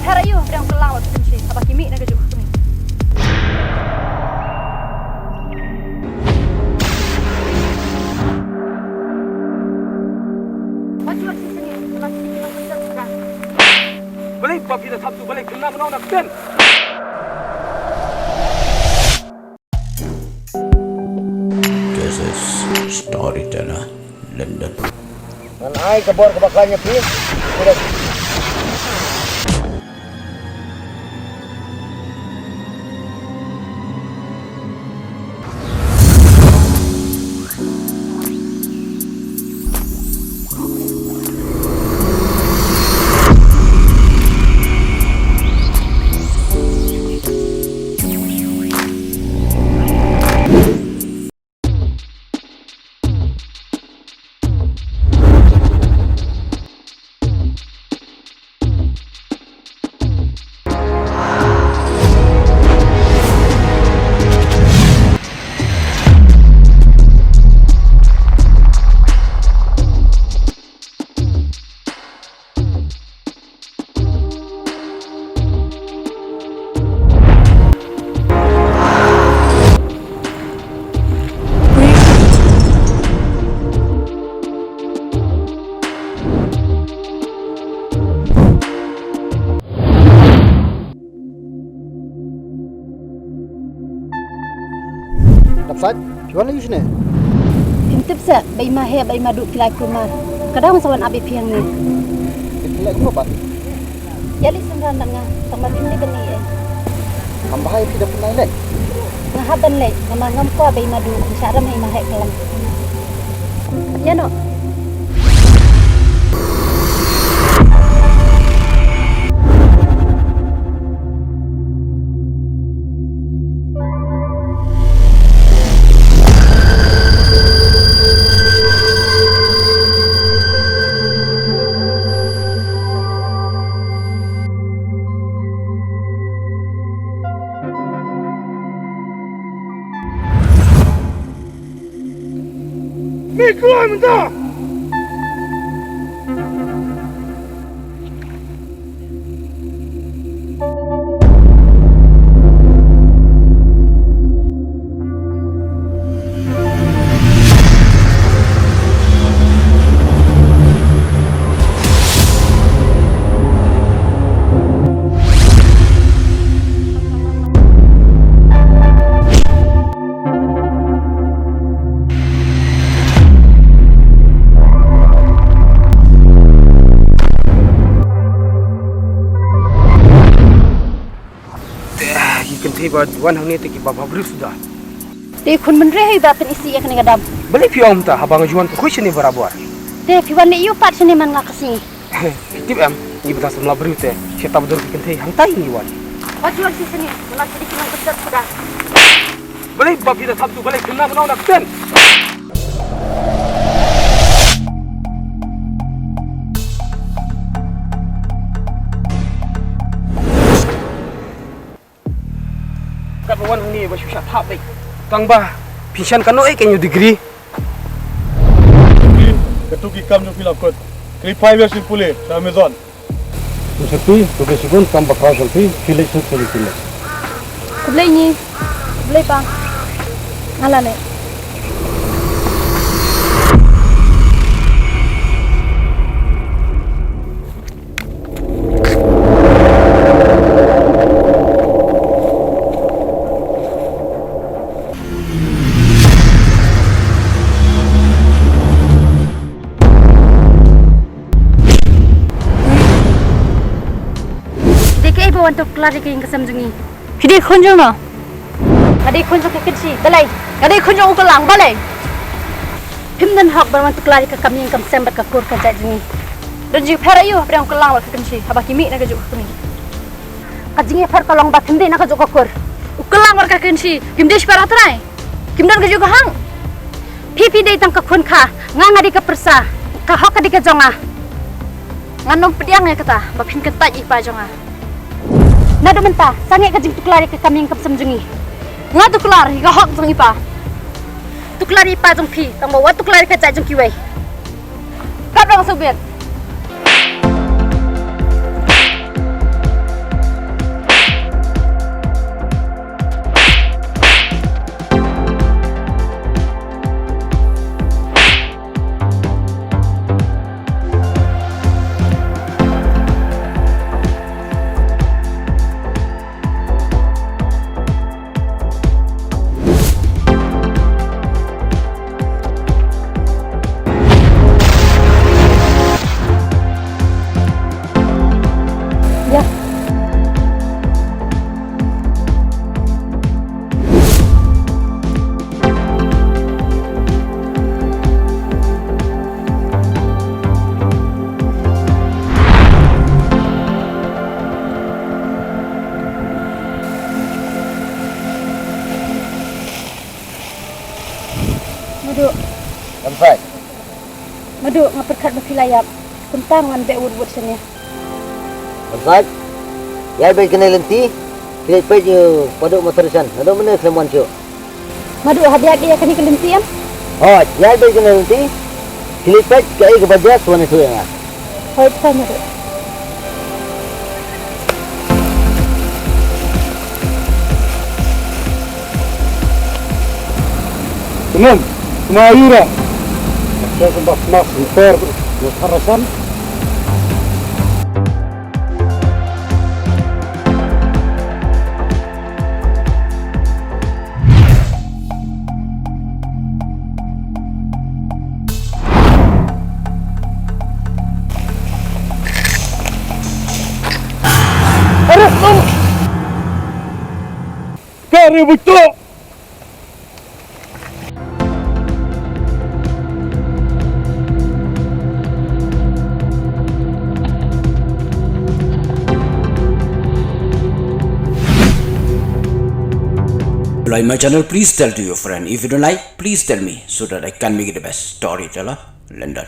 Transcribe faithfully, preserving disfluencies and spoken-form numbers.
Pher aïu hapdeng u kyllang bad ka kynshi haba ki mih na kajuh ka kmie? Balei ba phi da thap tu, balei khynnah mano na kten? This is Storyteller London. Ngan ai ka bor kaba khlaiñ ïa phi. Dap sait, phi wan la ïu shane? Phim tip seh ba i ma heh ba i ma duh ki lai kulmar. Ka dang sa wan ap ïa phi hangne. Phi leh kumno pat? Ïa leit synran bad nga, tang ba phim leit ban ïeng. Kam bha ïa phi da pynlait leh. Nga hap ban leit, namar ngam kwah ba i ma duh, shah ram ha i ma heh ka lang. Ïa noh. Me kloi mynta. Te ki kynthei ba wan hangne te kiba bhabriew suda. Te khun mynre hi ba pyn isih ïa kane ka dam. Balei phi ong kumta haba nga ju wan ka khuid shane barabor? Te phi wan leh ïu pat shane man la ka sngi. Tip em, ngi ba dang samla briew te, shi ta ba don ki kynthei hangta ngi wan. Wat ju wan shisha ne, namar shisha ki nongkyndit suda. Balei ba phi da thap tu, balei khynnah mano na kten. Katba wan hangne ba shu shah thap beit. Tang ba phin shan katno ei ka ïa u degree. Degree, katu ki kam jong phi la kut. Kri five years in pule sha Amazon. Phi sha phi, to phi shibun kam ba khraw jong phi, phi leit sha phi leit. Khublei ngi, khublei pa. Nga la leit. Dei kaei ba wan tuklar ïa ka ïing ka sem jong ngi? Phi dei khun jong no? Nga dei khun jong ka Kynshi, balei? Nga dei khun jong u Kyllang, balei? Phim don hok ban wan tuklar ïa ka kam ïing kam sem bad ka kur ka jait jong ngi. Don jingpher aïu hapdeng u Kyllang bad ka Kynshi haba ki mih na kajuh ka kmie? Ka jingïapher ka long ba phim dei na kajuh ka kur. U Kyllang bad ka Kynshi kim dei shipara trai. Kim don kajuh ka hok. Phi phi dei tang ka khun kha, nga nga dei ka pyrsa. Ka hok ka dei ka jong nga. Ngan ym pdiang ïa kata ba phin kyntait ïa i pa jong nga. Naduh mynta sangeh ka jingtuklar ïa ka kam ïing kam sem jong ngi. Nga tuklar ïa ka hok jong i pa. Tuklar ïa i pa jong phi tang ba wat tuklar ïa ka jait jong kiwei. Kap dang subit. Duh, nga pyrkhat ba phi la ïap. Kumta ngan beh wut wut shane. Ban sait. Ïai beit kane lynti. Ki leit peit ïa u Paduh Mathur Shan. Naduh mynne khlem wan shuh. Madu, hap ïa kane ka lynti em? Hooid, ïai beit kane lynti. Ki leit peit kaei kaba jia sa wan ïathuh ïa nga. Hooid, sa Madu. Kumno? Kumno aïu ra? Sa sembah smas nter nter rasan. Arrest him! Kare betul! Like my channel, please tell to your friend. If you don't like, please tell me so that I can make it the best storyteller. London.